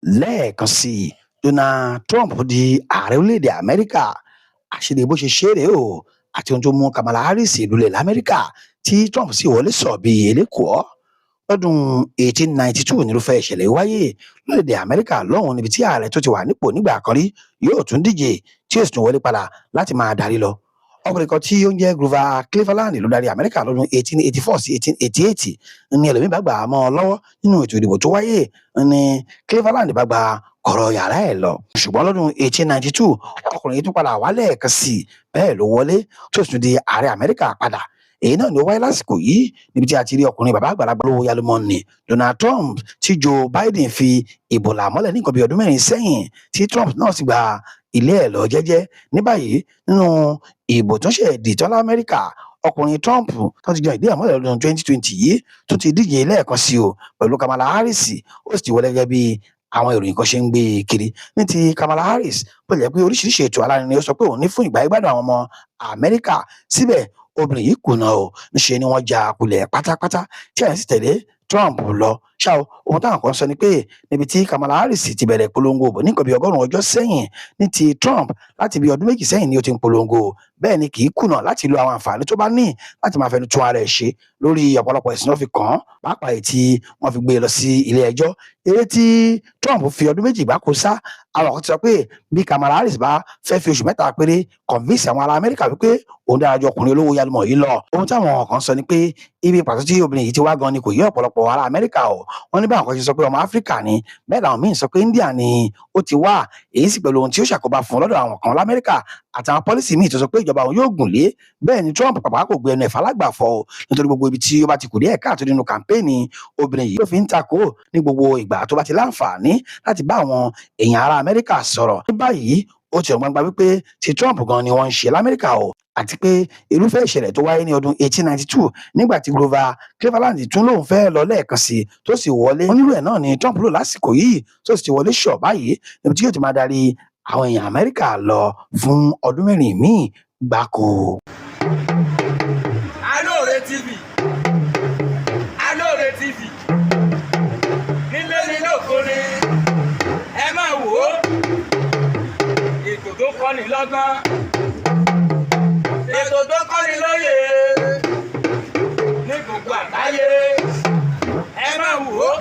Lẹ́ẹ̀kan sí i, Donald Trump di ààrẹ orílẹ̀-èdè Amẹ́ríkà. Àṣírí bó ṣe ṣe é rèé o, àti ohun tó mú Kamala Harris lulẹ̀ l'Amẹ́ríkà tí Trump sì wọlé sọ bíi elékùọ́. Lọ́dún 1892 nírúfẹ́ ìṣẹ̀lẹ̀ wáyé lórílẹ̀-èdè Amẹ́ríkà lọ́hùn, níbi tí ààrẹ tó ti wà nípò nígbà kan rí yóò tún díje, tí yóò sì tún wọlé padà láti máa darí lọ. Ọkùnrin kan tí ó ń jẹ́ Grover Cleveland ló darí Amẹ́ríkà lọ́dún 1884 sí 1888. Ní ẹlòmíì bá gbà á mọ́ ọ lọ́wọ́ nínú ètò ìdìbò tó wáyé, ní Cleveland bá gba kọ̀rọ̀ yàrá ẹ̀ lọ. Ṣùgbọ́n lọ́dún 1892, ọkùnrin yìí tún padà wálẹ̀ kan sí i, bẹ́ẹ̀ ló wọlé, tó sì tún di ààrẹ Amẹ́ríkà padà. Èyí náà ni ó wáyé lásìkò yìí, níbi tí a ti rí ọkùnrin bàbá àgbàlagbà lówó yálùmọ́ọ̀nì Donald Trump, tí Joe Biden fi ìbò là mọ́lẹ̀ ní nǹkan bí ọdún 4 sẹ́yìn, tí Trump náà sì gba ilé ẹ̀ lọ jẹ́jẹ́. Ní báyìí, nínú ìbò tó ṣe dì tán l'Amẹ́ríkà, ọkùnrin Trump tó ti jọ ìdí àmọ́lẹ̀ lọ́dún 2020 yìí tó ti díje lẹ́ẹ̀kan sí o pẹ̀lú Kamala Harris, ó sì ti wọlé gẹ́gẹ́ bí àwọn ìròyìn kan ṣe ń gbé e kiri. Ní ti Kamala Harris, bó tilẹ̀ pé oríṣiríṣi ètò alárinrin ó sọ pé òun ní fún ìgbà ìgbádùn àwọn ọmọ Amẹ́ríkà, síbẹ̀ obìnrin yìí kùnà o. Níṣe ni wọ́n já kulẹ̀ pátápátá, tí àyẹ̀ sì tẹ̀lé Trump lọ. Ṣá o, ohun táwọn kan sọ ni pé níbi tí Kamala Harris ti bẹ̀rẹ̀ polongo bò ní nǹkan bí 100 ọjọ́ sẹ́yìn, ní ti Trump, láti bí ọdún 2 sẹ́yìn ni ó ti ń polongo. Bẹ́ẹ̀ ni kì í kùnà láti lo àwọn àǹfààní tó bá ní láti máa fẹnu tún ara ẹ̀ ṣe lórí ọ̀pọ̀lọpọ̀ ẹ̀sùn náà fi kàn án, pàápàá èyí tí wọ́n fi gbé e lọ sí ilé ẹjọ́. Eré tí Trump fi ọdún 2 gbáko sá, àwọn kan ti sọ pé bí Kamala Harris bá fẹ́ fi oṣù 3 péré convince àwọn ará Amẹ́ríkà wípé òun dára ju ọkùnrin olówó yálùmọ̀ yìí lọ. Ohun táwọn kan sọ ni pé ibi pàtó tí obìnrin yìí ti wá gan ni kò yé ọ̀pọ̀lọpọ̀ ará Amẹ́ríkà o. Wọ́n ní báwọn kan ṣe sọ pé ọmọ Áfíríkà ni, bẹ́ẹ̀ làwọn míín sọ pé India ni ó ti wá. Èyí sì pẹ̀lú ohun tí ó ṣàkóbá fún lọ́dọ̀ àwọn kan l'Amẹ́ríkà àtàwọn policy míì tó sọ pé ìjọba òun yóò gùn lé. Bẹ́ẹ̀ ni Trump pàpà kò gbé ẹnu ẹ̀fà lágbàfọ̀ o, nítorí gbogbo ibi tí ó bá ti kù díẹ̀ káàtó nínú campaign, obìnrin yìí ló fi ń takò ní gbogbo ìgbà tó bá ti láǹfààní láti bá àwọn èèyàn ará Amẹ́ríkà sọ̀rọ̀. Ní báyìí, ó ti hàn gbangba wípé ti Trump gan ni wọ́n ń ṣe l'Amẹ́ríkà o, àti pé irúfẹ́ ìṣẹ̀lẹ̀ tó wáyé ní ọdún 1892, nígbà tí Grover Cleveland tún lóun fẹ́ lọ lẹ́ẹ̀kan sí tó sì wọlé, onírú ẹ̀ náà ni Trump lò lásìkò yìí, tó sì ti wọlé ṣọ̀ báyìí, níbi tí yóò ti máa darí àwọn èèyàn Amẹ́ríkà lọ fún ọdún 4 míì gbáko. Alóore TV, Alóore TV, nílé ní lóko ni, ẹ máa wò ó. Ètò tó kọ́ni lọ́gbọ́n, ètò tó kọ́ni lóye ní gbogbo àgbáyé, ẹ máa wò ó.